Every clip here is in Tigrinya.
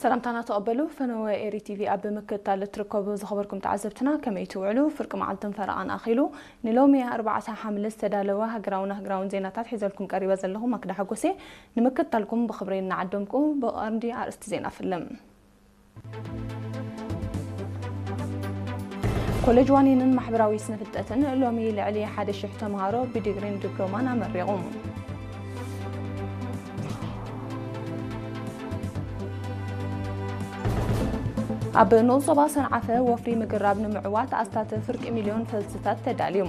ሰላምታና ተቐበሉ። ፈነወ ኤሪ ቲቪ ኣብ ምክትታል እትርከቡ ዝኸበርኩም ተዓዘብትና ከመይ ትውዕሉ? ፍርቂ መዓልትን ፈረቓን ኣኺሉ ንሎሚ ኣርባዕተ ሓምለ ዝተዳለወ ሃገራውን ኣህጉራውን ዜናታት ሒዘልኩም ቀሪበ ዘለኹ ማክዳ ሓጎሴ። ንምክትታልኩም ብኽብሪ እናዓደምኩ ብቐንዲ ኣርእስቲ ዜና ፍልም። ኮሌጅ ዋኒንን ማሕበራዊ ስነ ፍልጠትን ሎሚ ልዕሊ ሓደ ሽሕ ተምሃሮ ብዲግሪን ዲፕሎማን ኣመሪቑ። ኣብ ንኡስ ዞባ ሰንዓፈ ወፍሪ ምግራብ ንምዕዋት ኣስታት ፍርቂ ሚልዮን ፈልስታት ተዳልዩ።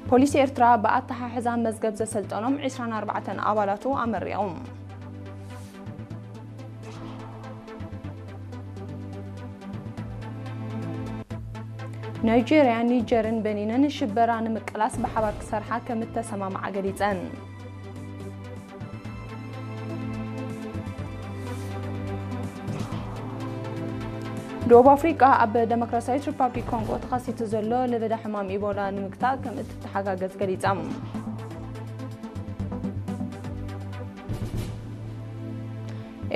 ፖሊስ ኤርትራ ብኣተሓሕዛ መዝገብ ዘሰልጠኖም ዕስራን ኣርባዕተን ኣባላቱ ኣመሪቑ። ናይጄርያ፣ ኒጀርን በኒንን ሽበራ ንምቅላስ ብሓባር ክሰርሓ ከም እተሰማምዓ ገሊጸን። ደቡብ ኣፍሪቃ ኣብ ደሞክራሲያዊት ሪፓብሊክ ኮንጎ ተኸሲቱ ዘሎ ለበዳ ሕማም ኢቦላ ንምግታእ ከም እትተሓጋገዝ ገሊጻ።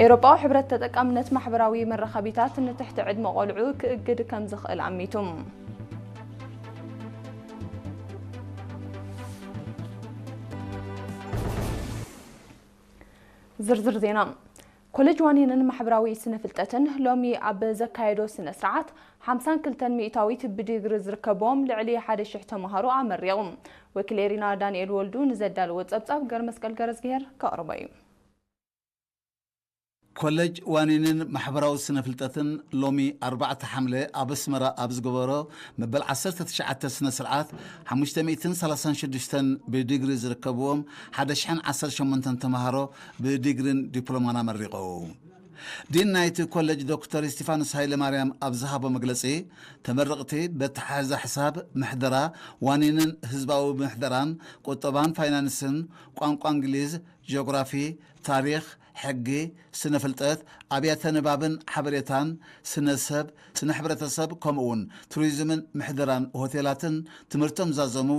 ኤውሮጳዊ ሕብረት ተጠቃምነት ማሕበራዊ መራኸቢታት ንትሕቲ ዕድመ ቆልዑ ክእግድ ከም ዝኽእል ኣሚቱ። ዝርዝር ዜና። ኮሌጅ ዋኒንን ማሕበራዊ ስነ ፍልጠትን ሎሚ ኣብ ዘካየዶ ስነ ስርዓት ሓምሳን ክልተን ሚእታዊት ብዲግሪ ዝርከብዎም ልዕሊ ሓደ ሽሕ ተምሃሮ ኣመሪቑ። ወኪል ኤሪና ዳንኤል ወልዱ ንዘዳለዎ ጸብጻብ ገርመስቀል ገረዝግሄር ከቕርቦ እዩ። ኮሌጅ ዋኒንን ማሕበራዊ ስነ ፍልጠትን ሎሚ ኣርባዕተ ሓምለ ኣብ ኣስመራ ኣብ ዝገበሮ መበል ዓሰርተ ትሽዓተ ስነ ስርዓት ሓሙሽተ ሚእትን ሰላሳን ሽዱሽተን ብዲግሪ ዝርከብዎም ሓደ ሽሕን ዓሰርተ ሸሞንተን ተምሃሮ ብዲግሪን ዲፕሎማን ኣመሪቑ። ዲን ናይቲ ኮሌጅ ዶክተር እስቲፋኖስ ሃይለ ማርያም ኣብ ዝሃቦ መግለጺ፣ ተመረቕቲ በተሓሕዛ ሕሳብ፣ ምሕደራ፣ ዋኒንን ህዝባዊ ምሕደራን፣ ቁጠባን ፋይናንስን፣ ቋንቋ እንግሊዝ፣ ጂኦግራፊ፣ ታሪኽ፣ ሕጊ፣ ስነ ፍልጠት፣ ኣብያተ ንባብን ሓበሬታን፣ ስነ ሰብ፣ ስነ ሕብረተሰብ፣ ከምኡውን ቱሪዝምን ምሕደራን ሆቴላትን ትምህርቶም ዛዘሙ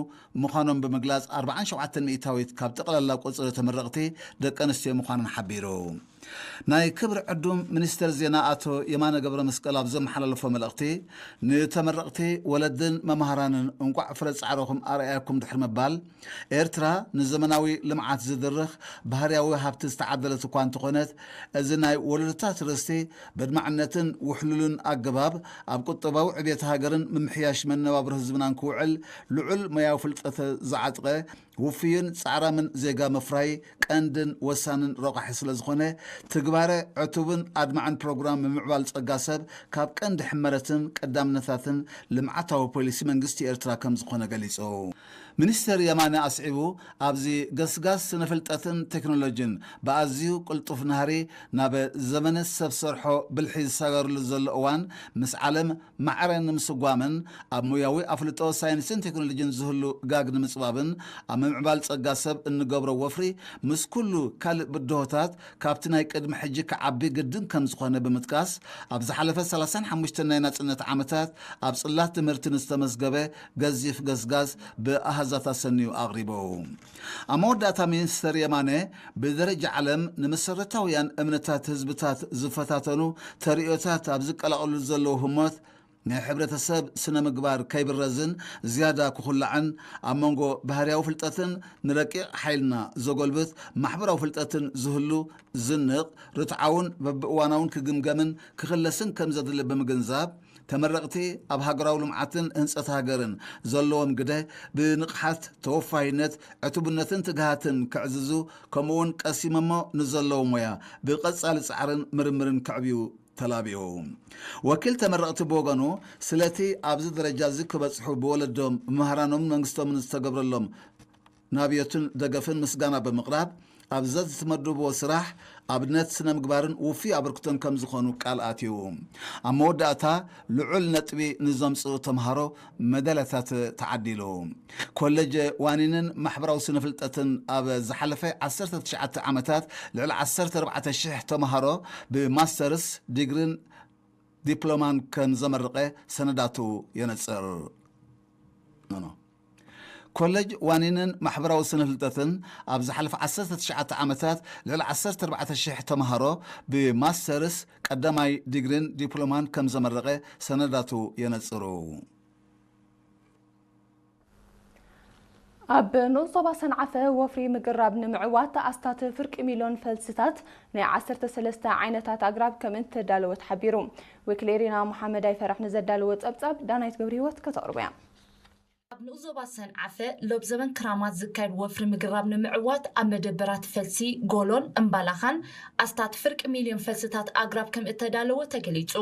ምዃኖም ብምግላጽ ኣርባዓን ሸውዓተን ሚእታዊት ካብ ጠቕላላ ቁጽሪ ተመረቕቲ ደቂ ኣንስትዮ ምዃነን ሓቢሩ። ናይ ክብሪ ዕዱም ሚኒስተር ዜና ኣቶ የማነ ገብረ መስቀል ኣብ ዘመሓላለፎ መልእኽቲ፣ ንተመረቕቲ ወለድን መማህራንን እንቋዕ ፍረ ጻዕርኹም ኣርኣየኩም ድሕሪ ምባል፣ ኤርትራ ንዘመናዊ ልምዓት ዝድርኽ ባህርያዊ ሃብቲ ዝተዓደለት እኳ እንተኾነት፣ እዚ ናይ ወለዶታት ርስቲ በድማዕነትን ውሕሉልን ኣገባብ ኣብ ቁጠባዊ ዕብየት ሃገርን ምምሕያሽ መነባብሮ ህዝብናን ክውዕል ልዑል ሞያዊ ፍልጠት ዝዓጥቀ ውፉይን ጻዕራምን ዜጋ ምፍራይ ቀንድን ወሳንን ረቋሒ ስለ ዝኾነ፣ ትግባረ ዕቱብን ኣድማዕን ፕሮግራም ምምዕባል ጸጋ ሰብ ካብ ቀንዲ ሕመረትን ቀዳምነታትን ልምዓታዊ ፖሊሲ መንግስቲ ኤርትራ ከም ዝኾነ ገሊጹ። ሚኒስተር የማነ ኣስዒቡ፣ ኣብዚ ገስጋስ ስነ ፍልጠትን ቴክኖሎጂን ብኣዝዩ ቅልጡፍ ናህሪ ናብ ዘመነ ሰብ ሰርሖ ብልሒ ዝሰጋገረሉ ዘሎ እዋን፣ ምስ ዓለም ማዕረ ንምስጓምን ኣብ ሞያዊ ኣፍልጦ ሳይንስን ቴክኖሎጂን ዝህሉ ጋግ ንምጽባብን ኣብ ምምዕባል ጸጋ ሰብ እንገብሮ ወፍሪ ምስ ኩሉ ካልእ ብድሆታት ካብቲ ናይ ቅድሚ ሕጂ ክዓቢ ግድን ከም ዝኾነ ብምጥቃስ፣ ኣብ ዝሓለፈ ሰላሳን ሓሙሽተን ናይ ናጽነት ዓመታት ኣብ ጽላት ትምህርቲ ንዝተመዝገበ ገዚፍ ገስጋስ ብኣሃዛት ኣሰንዩ ኣቕሪቡ። ኣብ መወዳእታ ሚኒስተር የማነ፣ ብደረጃ ዓለም ንመሰረታውያን እምነታት ህዝብታት ዝፈታተኑ ተርእዮታት ኣብ ዝቀላቐሉ ዘለዉ ህሞት፣ ናይ ሕብረተሰብ ስነ ምግባር ከይብረዝን ዝያዳ ክኹላዕን፣ ኣብ መንጎ ባህርያዊ ፍልጠትን ንረቂቕ ሓይልና ዘጎልብት ማሕበራዊ ፍልጠትን ዝህሉ ዝንቕ፣ ርትዓውን በብእዋናውን ክግምገምን ክኽለስን ከም ዘድሊ ብምግንዛብ፣ ተመረቕቲ ኣብ ሃገራዊ ልምዓትን ህንጸት ሃገርን ዘለዎም ግደ ብንቕሓት፣ ተወፋይነት፣ ዕቱብነትን ትግሃትን ከዕዝዙ፣ ከምኡውን ቀሲሞሞ ንዘለዉ ሞያ ብቐጻሊ ጻዕርን ምርምርን ከዕብዩ ተላቢኡ። ወኪል ተመረቕቲ ብወገኑ፣ ስለቲ ኣብዚ ደረጃ እዚ ክበጽሑ ብወለዶም፣ ብመምህራኖምን መንግስቶምን ዝተገብረሎም ናብዮትን ደገፍን ምስጋና ብምቕራብ፣ ኣብ ዘዝትመድብዎ ስራሕ ኣብነት ስነ ምግባርን ውፉይ ኣበርክቶን ከም ዝኾኑ ቃል ኣትዩ። ኣብ መወዳእታ ልዑል ነጥቢ ንዘምጽኡ ተምሃሮ መዳልያታት ተዓዲሉ። ኮሌጅ ዋኒንን ማሕበራዊ ስነ ፍልጠትን ኣብ ዝሓለፈ ዓሰርተ ትሽዓተ ዓመታት ልዕሊ ዓሰርተ ኣርባዕተ ሽሕ ተምሃሮ ብማስተርስ ዲግሪን ዲፕሎማን ከም ዘመረቐ ሰነዳቱ የነጽር። ኖ፣ ኖ። ኮለጅ ዋኒንን ማሕበራዊ ስነ ፍልጠትን ኣብ ዝሓለፈ ዓሰርተ ትሽዓተ ዓመታት ልዕሊ ዓሰርተ ኣርባዕተ ሽሕ ተምሃሮ ብማስተርስ ቀዳማይ ዲግሪን ዲፕሎማን ከም ዘመረቐ ሰነዳቱ የነጽሩ። ኣብ ንኡስ ዞባ ሰንዓፈ ወፍሪ ምግራብ ንምዕዋት ኣስታት ፍርቂ ሚልዮን ፈልስታት ናይ ዓሰርተ ሰለስተ ዓይነታት ኣግራብ ከም እተዳለወ ተሓቢሩ። ወኪል ኤሪና መሓመድ ኣይፈራሕ ንዘዳለወ ጸብጻብ ዳናይት ገብረ ህይወት ከተቕርቦ እያ። ኣብ ንኡስ ዞባ ሰንዓፈ ሎብ ዘበን ክራማት ዝካየድ ወፍሪ ምግራብ ንምዕዋት ኣብ መደበራት ፈልሲ ጎሎን እምባላኻን ኣስታት ፍርቂ ሚልዮን ፈልስታት ኣግራብ ከም እተዳለወ ተገሊጹ።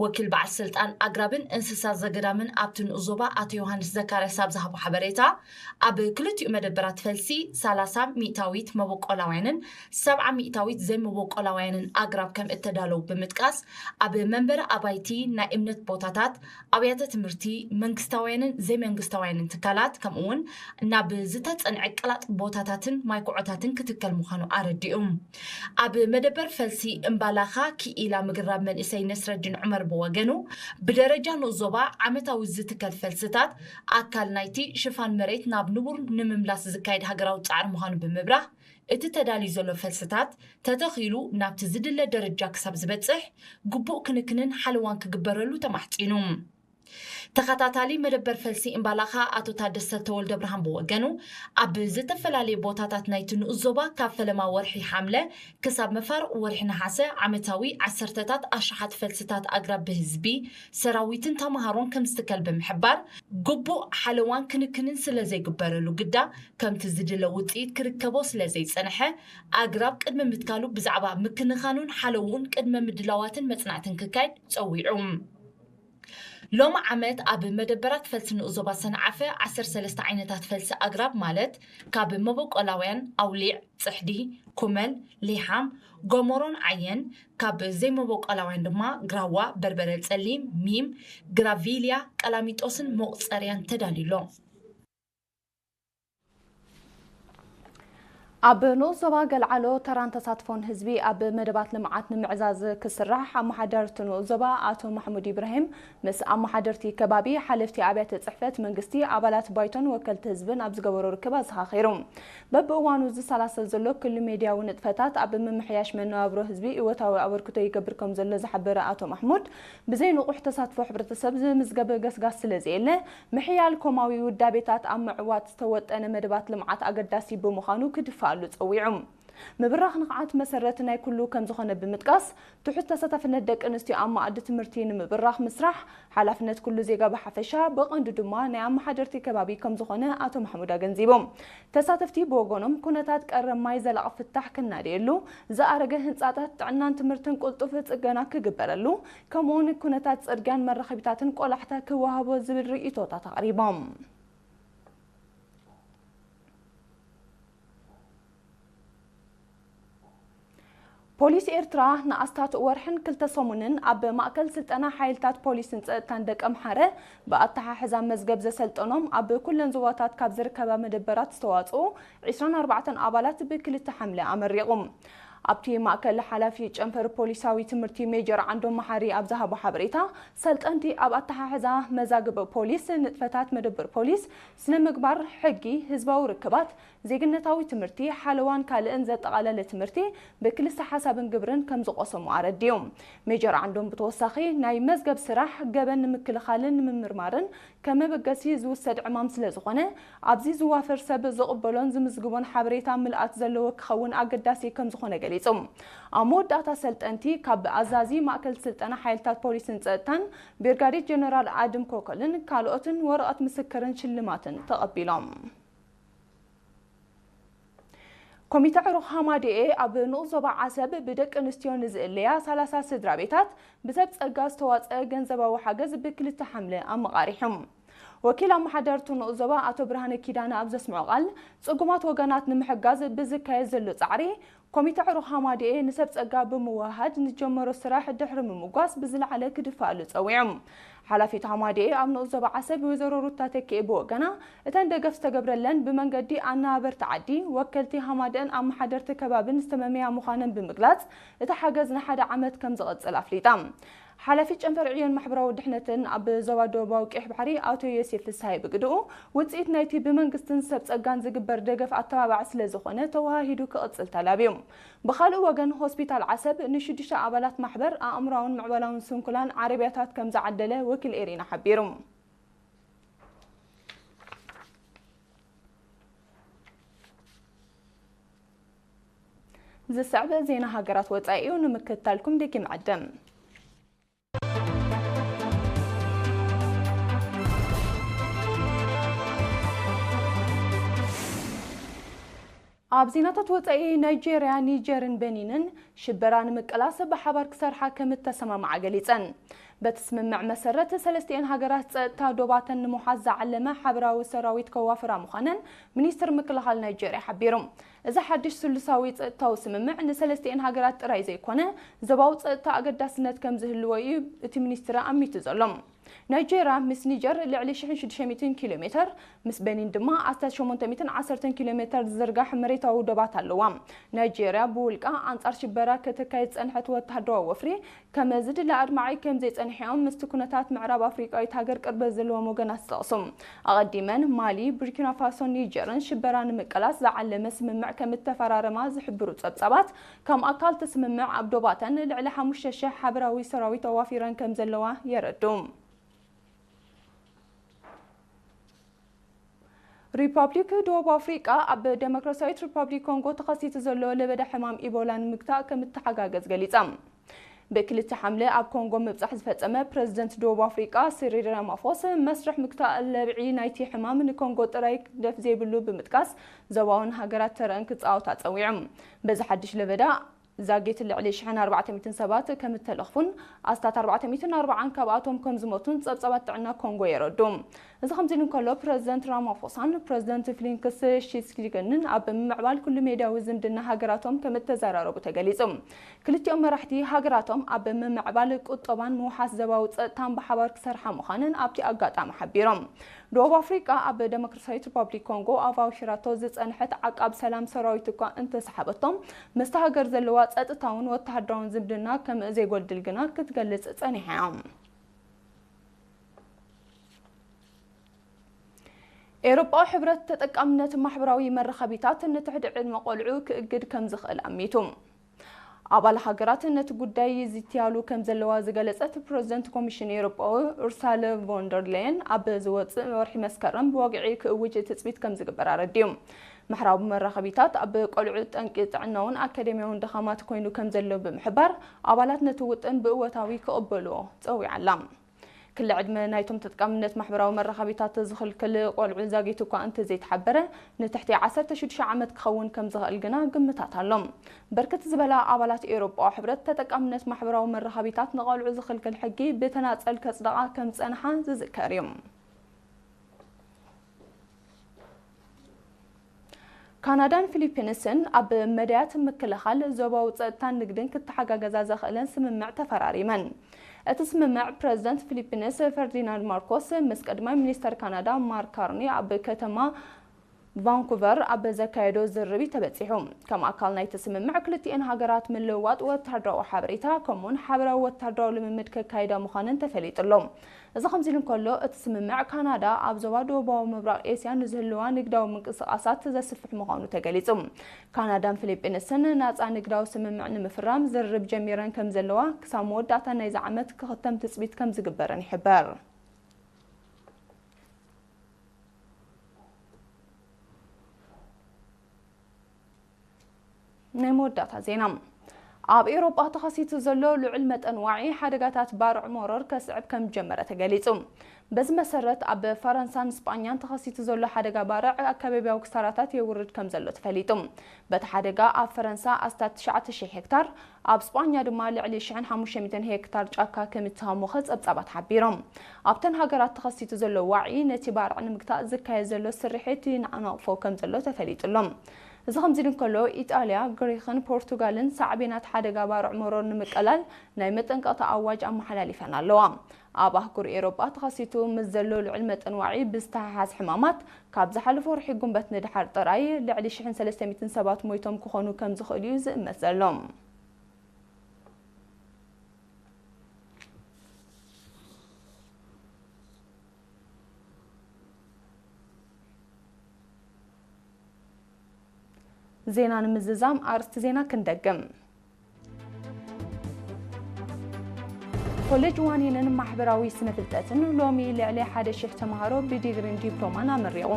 ወኪል በዓል ስልጣን ኣግራብን እንስሳ ዘገዳምን ኣብቲ ንኡስ ዞባ ኣቶ ዮሃንስ ዘካርያስ ኣብ ዝሃቦ ሓበሬታ፣ ኣብ ክልቲኡ መደበራት ፈልሲ ሰላሳ ሚእታዊት መበቆላውያንን ሰብዓ ሚእታዊት ዘይመበቆላውያንን ኣግራብ ከም እተዳለዉ ብምጥቃስ፣ ኣብ መንበሪ ኣባይቲ፣ ናይ እምነት ቦታታት፣ ኣብያተ ትምህርቲ፣ መንግስታውያንን ዘይመንግስታውያንን ትካላት፣ ከምኡ እውን ናብ ዝተጸንዐ ቀላጥ ቦታታትን ማይ ኩዖታትን ክትከል ምዃኑ ኣረዲኡ። ኣብ መደበር ፈልሲ እምባላኻ ክኢላ ምግራብ መንእሰይ ነስረዲን ዑመር ብወገኑ፣ ብደረጃ ንኡስ ዞባ ዓመታዊ ዝትከል ፈልስታት ኣካል ናይቲ ሽፋን መሬት ናብ ንቡር ንምምላስ ዝካየድ ሃገራዊ ጻዕሪ ምዃኑ ብምብራህ፣ እቲ ተዳልዩ ዘሎ ፈልስታት ተተኺሉ ናብቲ ዝድለ ደረጃ ክሳብ ዝበጽሕ ግቡእ ክንክንን ሓለዋን ክግበረሉ ተማሕጺኑ። ተኸታታሊ መደበር ፈልሲ እምባላኻ ኣቶ ታደሰ ተወልደ ብርሃን ብወገኑ፣ ኣብ ዝተፈላለዩ ቦታታት ናይቲ ንኡስ ዞባ ካብ ፈለማ ወርሒ ሓምለ ክሳብ መፋርቕ ወርሒ ነሓሰ ዓመታዊ ዓሰርተታት ኣሽሓት ፈልስታት ኣግራብ ብህዝቢ፣ ሰራዊትን ተምሃሮን ከም ዝትከል ብምሕባር፣ ግቡእ ሓለዋን ክንክንን ስለ ዘይግበረሉ ግዳ ከምቲ ዝድለ ውጽኢት ክርከቦ ስለ ዘይጸንሐ፣ ኣግራብ ቅድሚ ምትካሉ ብዛዕባ ምክንኻኑን ሓለውኡን ቅድመ ምድላዋትን መጽናዕትን ክካየድ ጸዊዑ። ሎሚ ዓመት ኣብ መደበራት ፈልሲ ንኡስ ዞባ ሰንዓፈ ዓሰርተ ሰለስተ ዓይነታት ፈልሲ ኣግራብ ማለት ካብ መበቆላውያን ኣውሊዕ፣ ጽሕዲ፣ ኩመል፣ ሊሓም፣ ጎመሮን ዓየን፣ ካብ ዘይመበቆላውያን ድማ ግራዋ፣ በርበረ ጸሊም፣ ሚም፣ ግራቪልያ፣ ቀላሚጦስን መቑጸርያን ተዳልዩ ኣሎ። ኣብ ንኡስ ዞባ ገልዓሎ ተራን ተሳትፎን ህዝቢ ኣብ መደባት ልምዓት ንምዕዛዝ ክስራሕ ኣመሓደርቲ ንኡስ ዞባ ኣቶ ማሕሙድ ኢብራሂም ምስ ኣመሓደርቲ ከባቢ፣ ሓለፍቲ ኣብያተ ጽሕፈት መንግስቲ፣ ኣባላት ባይቶን ወከልቲ ህዝብን ኣብ ዝገበሮ ርክብ ኣዘኻኺሩ። በብእዋኑ ዝሰላሰል ዘሎ ክሉ ሜድያዊ ንጥፈታት ኣብ ምምሕያሽ መነባብሮ ህዝቢ እወታዊ ኣበርክቶ ይገብር ከም ዘሎ ዝሓበረ ኣቶ ማሕሙድ፣ ብዘይ ንቑሕ ተሳትፎ ሕብረተሰብ ዝምዝገብ ገስጋስ ስለ ዘየለ፣ ምሕያል ኮማዊ ውዳቤታት ኣብ ምዕዋት ዝተወጠነ መደባት ልምዓት ኣገዳሲ ብምዃኑ ክድፋኣሉ ጸዊዑ። ምብራኽ ንቕዓት መሰረት ናይ ኩሉ ከም ዝኾነ ብምጥቃስ፣ ትሑት ተሳታፍነት ደቂ ኣንስትዮ ኣብ መኣዲ ትምህርቲ ንምብራኽ ምስራሕ ሓላፍነት ኩሉ ዜጋ ብሓፈሻ፣ ብቐንዱ ድማ ናይ ኣመሓደርቲ ከባቢ ከም ዝኾነ ኣቶ ማሕሙድ ኣገንዚቦም። ተሳተፍቲ ብወገኖም፣ ኩነታት ቀረብ ማይ ዘላቒ ፍታሕ ክናደየሉ፣ ዝኣረገ ህንጻታት ጥዕናን ትምህርትን ቅልጡፍ ጽገና ክግበረሉ፣ ከምኡውን ኩነታት ጽርግያን መራኸቢታትን ቆላሕታ ክወሃቦ ዝብል ርእይቶታት ኣቕሪቦም። ፖሊስ ኤርትራ ንኣስታት ወርሕን ክልተ ሰሙንን ኣብ ማእከል ስልጠና ሓይልታት ፖሊስን ጸጥታን ደቀምሓረ ብኣተሓሕዛ መዝገብ ዘሰልጠኖም ኣብ ኩለን ዞባታት ካብ ዝርከባ መደበራት ዝተዋጽኡ ዕስራን ኣርባዕተን ኣባላት ብክልተ ሓምለ ኣመሪቑ። ኣብቲ ማእከል ሓላፊ ጨንፈር ፖሊሳዊ ትምህርቲ ሜጀር ዓንዶም መሓሪ ኣብ ዝሃቦ ሓበሬታ፣ ሰልጠንቲ ኣብ ኣተሓሕዛ መዛግብ ፖሊስ፣ ንጥፈታት መደበር ፖሊስ፣ ስነ ምግባር፣ ሕጊ፣ ህዝባዊ ርክባት፣ ዜግነታዊ ትምህርቲ፣ ሓለዋን ካልእን ዘጠቓለለ ትምህርቲ ብክልሰ ሓሳብን ግብርን ከም ዝቐሰሙ ኣረዲኡ። ሜጀር ዓንዶም ብተወሳኺ፣ ናይ መዝገብ ስራሕ ገበን ንምክልኻልን ንምምርማርን ከም መበገሲ ዝውሰድ ዕማም ስለ ዝኾነ፣ ኣብዚ ዝዋፈር ሰብ ዝቕበሎን ዝምዝግቦን ሓበሬታ ምልኣት ዘለዎ ክኸውን ኣገዳሲ ከም ዝኾነ ገሊጹ። ኣብ መወዳእታ ሰልጠንቲ ካብ ኣዛዚ ማእከል ስልጠና ሓይልታት ፖሊስን ጸጥታን ብርጋዴር ጀነራል ኣድም ኮኮልን ካልኦትን ወረቐት ምስክርን ሽልማትን ተቐቢሎም። ኮሚተ ዕሩኽ ሃማደኤ ኣብ ንኡስ ዞባ ዓሰብ ብደቂ ኣንስትዮ ንዝእለያ ሰላሳ ስድራ ቤታት ብሰብ ጸጋ ዝተዋጸአ ገንዘባዊ ሓገዝ ብክልተ ሓምለ ኣመቓሪሑ። ወኪል ኣመሓደርቲ ንኡስ ዞባ ኣቶ ብርሃነ ኪዳነ ኣብ ዘስምዖ ቃል፣ ጽጉማት ወገናት ንምሕጋዝ ብዝካየድ ዘሎ ጻዕሪ ኮሚተ ዕሩኽ ሃማደኤ ንሰብ ጸጋ ብምውህሃድ ንጀመሮ ስራሕ ድሕሪ ምምጓስ ብዝለዓለ ክድፋኣሉ ጸዊዑ። ሓላፊት ሃማደኤ ኣብ ንኡስ ዞባ ዓሰብ ወይዘሮ ሩታ ተኪኤ ብወገና፣ እተን ደገፍ ዝተገብረለን ብመንገዲ ኣነባበርቲ ዓዲ፣ ወከልቲ ሃማደኤን ኣመሓደርቲ ከባብን ዝተመመያ ምዃነን ብምግላጽ፣ እቲ ሓገዝ ንሓደ ዓመት ከም ዝቕጽል ኣፍሊጣ። ሓላፊ ጨንፈር ዕዮን ማሕበራዊ ድሕነትን ኣብ ዞባ ደቡባዊ ቀይሕ ባሕሪ ኣቶ ዮሴፍ ፍስሃየ ብግድኡ፣ ውጽኢት ናይቲ ብመንግስትን ሰብ ጸጋን ዝግበር ደገፍ ኣተባባዒ ስለ ዝኾነ ተወሃሂዱ ክቕጽል ተላብዩ። ብኻልእ ወገን ሆስፒታል ዓሰብ ንሽዱሽተ ኣባላት ማሕበር ኣእምራውን ምዕባላውን ስንኩላን ዓረብያታት ከም ዝዓደለ ወኪል ኤሪና ሓቢሩ። ዝስዕብ ዜና ሃገራት ወጻኢ እዩ፣ ንምክትታልኩም ደጊም ዕድም። ኣብ ዜናታት ወጻኢ፣ ናይጄርያ፣ ኒጀርን በኒንን ሽበራ ንምቅላስ ብሓባር ክሰርሓ ከም እተሰማምዓ ገሊጸን። በቲ ስምምዕ መሰረት፣ ሰለስቲኤን ሃገራት ጸጥታ ዶባተን ንምውሓስ ዝዓለመ ሓበራዊ ሰራዊት ከዋፍራ ምዃነን ሚኒስትር ምክልኻል ናይጄርያ ሓቢሩ። እዚ ሓድሽ ስሉሳዊ ጸጥታዊ ስምምዕ ንሰለስቲኤን ሃገራት ጥራይ ዘይኮነ፣ ዞባዊ ጸጥታ ኣገዳስነት ከም ዝህልዎ እዩ እቲ ሚኒስትሪ ኣሚቱ ዘሎ። ናይጄርያ ምስ ኒጀር ልዕሊ ሽሕን ሽዱሽተ ሚእትን ኪሎ ሜተር፣ ምስ በኒን ድማ ኣስታት ሸሞንተ ሚእትን ዓሰርተን ኪሎ ሜተር ዝዝርጋሕ መሬታዊ ዶባት ኣለዋ። ናይጄርያ ብውልቃ ኣንጻር ሽበራ ከተካይድ ዝጸንሐት ወተሃደራዊ ወፍሪ ከም ዝድለ ኣድማዒ ከም ዘይጸንሐ እዮም ምስቲ ኩነታት ምዕራብ ኣፍሪቃዊት ሃገር ቅርበት ዘለዎም ወገናት ዝጠቕሱ። ኣቐዲመን ማሊ፣ ቡርኪና ፋሶን ኒጀርን ሽበራ ንምቅላስ ዝዓለመ ስምምዕ ከም እተፈራረማ ዝሕብሩ ጸብጻባት፣ ከም ኣካል እቲ ስምምዕ ኣብ ዶባተን ልዕሊ ሓሙሽተ ሽሕ ሓበራዊ ሰራዊት ኣዋፊረን ከም ዘለዋ የረድኡ። ሪፓብሊክ ደቡብ ኣፍሪቃ ኣብ ደሞክራሲያዊት ሪፓብሊክ ኮንጎ ተኸሲቱ ዘሎ ለበዳ ሕማም ኢቦላ ንምግታእ ከም እተሓጋገዝ ገሊጻ። ብክልተ ሓምለ ኣብ ኮንጎ ምብጻሕ ዝፈጸመ ፕረዚደንት ደቡብ ኣፍሪቃ ሲሪል ራማፎስ፣ መስርሕ ምግታእ ለብዒ ናይቲ ሕማም ንኮንጎ ጥራይ ህግደፍ ዘይብሉ ብምጥቃስ፣ ዞባውን ሃገራት ተረአን ክጻወታ ጸዊዑ። በዚ ሓድሽ ለበዳ ዛጊት ልዕሊ ሽሕን ኣርባዕተ ሚእትን ሰባት ከም እተለኽፉን ኣስታት ኣርባዕተ ሚእትን ኣርባዓን ካብኣቶም ከም ዝሞቱን ጸብጻባት ጥዕና ኮንጎ የረዱ። እዚ ከምዚ ኢሉ እንከሎ፣ ፕረዚደንት ራማፎሳን ፕረዚደንት ፊሊክስ ሺስኪግንን ኣብ ምምዕባል ኩሉ ሜድያዊ ዝምድና ሃገራቶም ከም እተዘራረቡ ተገሊጹ። ክልቲኦም መራሕቲ ሃገራቶም ኣብ ምምዕባል ቁጠባን ምውሓስ ዞባዊ ጸጥታን ብሓባር ክሰርሓ ምዃነን ኣብቲ ኣጋጣሚ ሓቢሮም። ደቡብ ኣፍሪቃ ኣብ ደሞክራሲያዊት ሪፓብሊክ ኮንጎ ኣብ ኣውፊራቶ ዝጸንሐት ዓቃብ ሰላም ሰራዊት እኳ እንተሰሓበቶም፣ ምስቲ ሃገር ዘለዋ ጸጥታውን ወተሃደራውን ዝምድና ከም ዘይጎድል ግና ክትገልጽ ጸኒሓ እያ። ኤውሮጳዊ ሕብረት ተጠቃምነት ማሕበራዊ መራኸቢታት ንትሕቲ ዕድመ ቆልዑ ክእግድ ከም ዝኽእል ኣሚቱ። ኣባል ሃገራት ነቲ ጉዳይ ይዝትያሉ ከም ዘለዋ ዝገለጸት ፕረዚደንት ኮሚሽን ኤውሮጳዊ ኡርሳለ ቮንደር ሌየን፣ ኣብ ዝወጽእ ወርሒ መስከረም ብወግዒ ክእውጅ ትጽቢት ከም ዝግበር ኣረዲኡ። ማሕበራዊ መራኸቢታት ኣብ ቆልዑ ጠንቂ ጥዕናውን ኣካደሚያውን ድኻማት ኮይኑ ከም ዘሎ ብምሕባር፣ ኣባላት ነቲ ውጥን ብእወታዊ ክቕበልዎ ጸዊዓ ኣላ። ክሊ ዕድመ ናይቶም ተጠቃምነት ማሕበራዊ መራኸቢታት ዝኽልክል ቆልዑ ዛጊት እኳ እንተዘይተሓበረ፣ ንትሕቲ ዓሰርተ ሽዱሽተ ዓመት ክኸውን ከም ዝኽእል ግና ግምታት ኣሎ። ብርክት ዝበላ ኣባላት ኤውሮጳዊ ሕብረት፣ ተጠቃምነት ማሕበራዊ መራኸቢታት ንቆልዑ ዝኽልክል ሕጊ ብተናጸል ከጽድቓ ከም ዝጸንሓ ዝዝከር እዩ። ካናዳን ፊሊፒንስን ኣብ መዳያት ምክልኻል፣ ዞባዊ ጸጥታን ንግድን ክተሓጋገዛ ዘኽእለን ስምምዕ ተፈራሪመን። እቲ ስምምዕ፣ ፕረዚደንት ፊሊፒንስ ፈርዲናንድ ማርኮስ ምስ ቀዳማይ ሚኒስተር ካናዳ ማርክ ካርኒ ኣብ ከተማ ቫንኩቨር ኣብ ዘካየዶ ዝርርብ እዩ ተበጺሑ። ከም ኣካል ናይቲ ስምምዕ፣ ክልቲኤን ሃገራት ምልውዋጥ ወተሃደራዊ ሓበሬታ፣ ከምኡውን ሓበራዊ ወተሃደራዊ ልምምድ ከካይዳ ምዃነን ተፈሊጡ ኣሎ። እዚ ከምዚ ኢሉ እንከሎ፣ እቲ ስምምዕ፣ ካናዳ ኣብ ዞባ ደቡባዊ ምብራቕ ኤስያ ንዝህልዋ ንግዳዊ ምንቅስቓሳት ዘስፍሕ ምዃኑ ተገሊጹ። ካናዳን ፊሊፒንስን ናጻ ንግዳዊ ስምምዕ ንምፍራም ዝርርብ ጀሚረን ከም ዘለዋ፣ ክሳብ መወዳእታ ናይዚ ዓመት ክኽተም ትጽቢት ከም ዝግበረን ይሕበር። ናይ መወዳእታ ዜና። ኣብ ኤውሮጳ ተኸሲቱ ዘሎ ልዑል መጠን ዋዒ፣ ሓደጋታት ባርዕ መሮር ከስዕብ ከም ዝጀመረ ተገሊጹ። በዚ መሰረት፣ ኣብ ፈረንሳን ስጳኛን ተኸሲቱ ዘሎ ሓደጋ ባርዕ ኣከባቢያዊ ክሳራታት የውርድ ከም ዘሎ ተፈሊጡ። በቲ ሓደጋ፣ ኣብ ፈረንሳ ኣስታት ትሽዓተ ሽሕ ሄክታር፣ ኣብ ስጳኛ ድማ ልዕሊ ሽሕን ሓሙሽተ ሚእትን ሄክታር ጫካ ከም እተሃሞኸ ጸብጻባት ሓቢሮም። ኣብተን ሃገራት ተኸሲቱ ዘሎ ዋዒ፣ ነቲ ባርዕ ንምግታእ ዝካየድ ዘሎ ስርሒት ይነዓናቕፎ ከም ዘሎ ተፈሊጡ ኣሎ። እዚ ከምዚ ኢሉ እንከሎ፣ ኢጣልያ፣ ግሪኽን ፖርቱጋልን ሳዕቤናት ሓደጋ ባርዕ መሮር ንምቅላል ናይ መጠንቀቕታ ኣዋጅ ኣመሓላሊፈን ኣለዋ። ኣብ ኣህጉር ኤውሮጳ ተኸሲቱ ምስ ዘሎ ልዑል መጠን ዋዒ ብዝተሓሓዝ ሕማማት፣ ካብ ዝሓለፈ ወርሒ ጉንበት ንድሓር ጥራይ ልዕሊ ሽሕን ሰለስተ ሚእትን ሰባት ሞይቶም ክኾኑ ከም ዝኽእሉ እዩ ዝእመት ዘሎ። ዜና ንምዝዛም ኣርእስቲ ዜና ክንደግም። ኮሌጅ ዋኒንን ማሕበራዊ ስነ ፍልጠትን ሎሚ ልዕሊ ሓደ ሽሕ ተምሃሮ ብዲግሪን ዲፕሎማን ኣመሪቑ።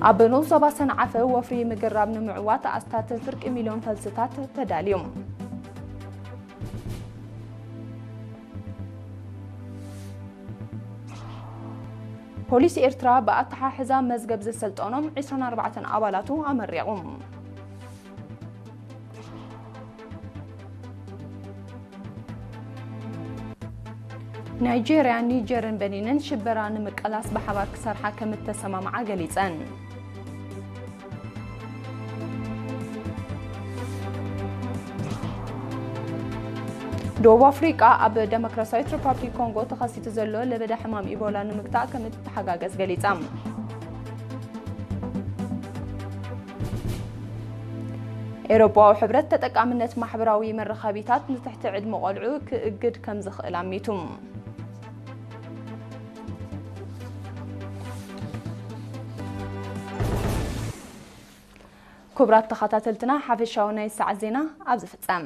ኣብ ንኡስ ዞባ ሰንዓፈ ወፍሪ ምግራብ ንምዕዋት ኣስታት ፍርቂ ሚልዮን ፈልስታት ተዳልዩ። ፖሊስ ኤርትራ ብኣተሓሕዛ መዝገብ ዘሰልጠኖም ዕስራን ኣርባዕተን ኣባላቱ ኣመሪቑ። ናይጄርያ፣ ኒጀርን በኒንን ሽበራ ንምቅላስ ብሓባር ክሰርሓ ከም እተሰማምዓ ገሊጸን። ደቡብ ኣፍሪቃ ኣብ ደሞክራሲያዊት ሪፓብሊክ ኮንጎ ተኸሲቱ ዘሎ ለበዳ ሕማም ኢቦላ ንምግታእ ከም እትተሓጋገዝ ገሊጻ። ኤውሮጳዊ ሕብረት ተጠቃምነት ማሕበራዊ መራኸቢታት ንትሕቲ ዕድመ ቆልዑ ክእግድ ከም ዝኽእል ኣሚቱ። ክቡራት ተኸታተልትና፣ ሓፈሻዊ ናይ ሰዓት ዜና ኣብዚ ፍጸም።